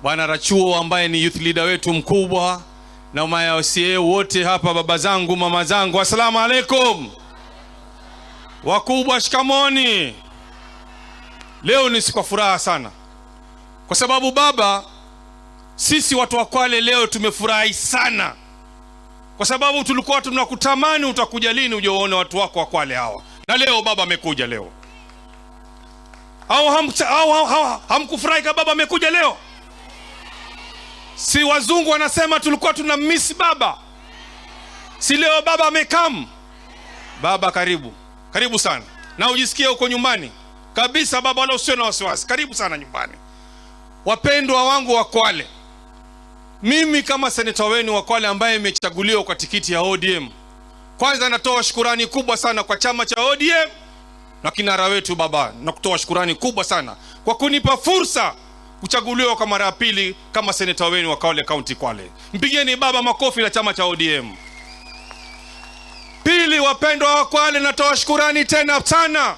Bwana Rachuo ambaye ni youth leader wetu mkubwa na ma-MCA wote hapa, baba zangu, mama zangu, assalamu alaikum. Wakubwa, shikamoni. Leo ni siku ya furaha sana, kwa sababu baba, sisi watu wa Kwale leo tumefurahi sana, kwa sababu tulikuwa tunakutamani utakuja lini uje uone watu wako wa Kwale hawa, na leo baba amekuja leo. Au hamkufurahi kama baba amekuja leo? Si wazungu wanasema tulikuwa tuna miss baba, si leo baba amekam? Baba karibu, karibu sana, na ujisikie uko nyumbani kabisa baba, wala usio na wasiwasi. Karibu sana nyumbani. Wapendwa wangu wa Kwale, mimi kama seneta wenu wa Kwale ambaye imechaguliwa kwa tikiti ya ODM, kwanza natoa shukurani kubwa sana kwa chama cha ODM na kinara wetu baba, na kutoa shukurani kubwa sana kwa kunipa fursa kuchaguliwa kwa mara ya pili kama seneta wenu wa Kwale County Kwale. Mpigeni baba makofi la chama cha ODM. Pili, wapendwa wa Kwale, natoa shukurani tena sana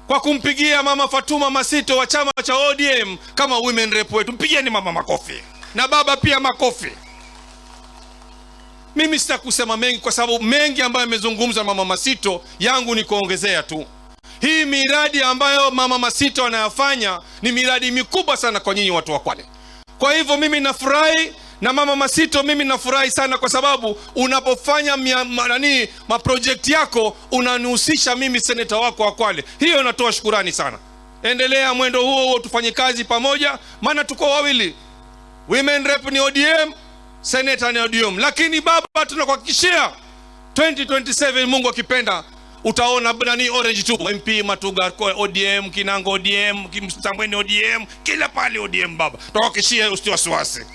kwa kumpigia mama Fatuma Masito wa chama cha ODM kama women rep wetu. Mpigieni mama makofi na baba pia makofi. Mimi sitakusema mengi kwa sababu mengi ambayo amezungumza mama Masito, yangu ni kuongezea tu. Hii miradi ambayo mama Masito anayafanya ni miradi mikubwa sana kwa nyinyi watu wa Kwale. Kwa hivyo mimi nafurahi na mama Masito, mimi nafurahi sana kwa sababu unapofanya nani maproject yako unanihusisha mimi seneta wako wa Kwale. Hiyo natoa shukurani sana. Endelea mwendo huo huo, tufanye kazi pamoja, maana tuko wawili. Women rep ni ODM, senator ni ODM. Lakini baba, tunakuhakikishia 2027 Mungu akipenda utaona nani orange tu. MP Matuga ODM, Kinango ODM, Msambweni ODM, kila pale ODM baba. Tunakuhakikishia usiwe wasiwasi.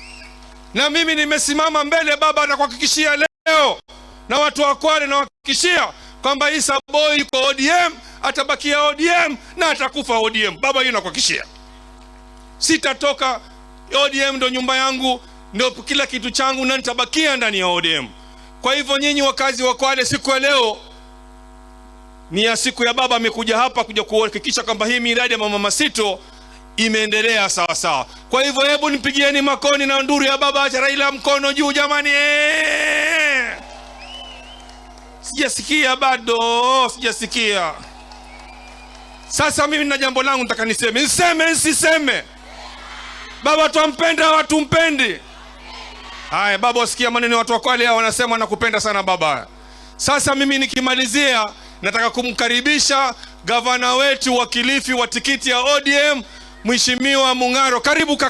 Na mimi nimesimama mbele baba na kuhakikishia leo na watu wa Kwale nawahakikishia kwamba Issa Boy yuko ODM, atabakia ODM na atakufa ODM. Baba, hiyo nakuhakikishia. Sitatoka ODM, ndo nyumba yangu, ndio kila kitu changu na nitabakia ndani ya ODM. Kwa hivyo nyinyi wakazi wa Kwale, siku ya leo ni ya siku ya baba amekuja hapa kuja kuhakikisha kwamba hii miradi ya mama Masito imeendelea sawa sawa. Kwa hivyo hebu nipigieni makoni na nduru ya baba Raila mkono juu jamani. Sijasikia bado, sijasikia. Sasa mimi nina jambo langu nataka niseme. Niseme nisiseme? Baba twampenda, watumpendi? Haya baba, wasikia maneno watu wa Kwale hao wanasema nakupenda sana baba. Sasa mimi nikimalizia, nataka kumkaribisha gavana wetu wa Kilifi wa tikiti ya ODM, Mheshimiwa Mung'aro. Karibu kaka.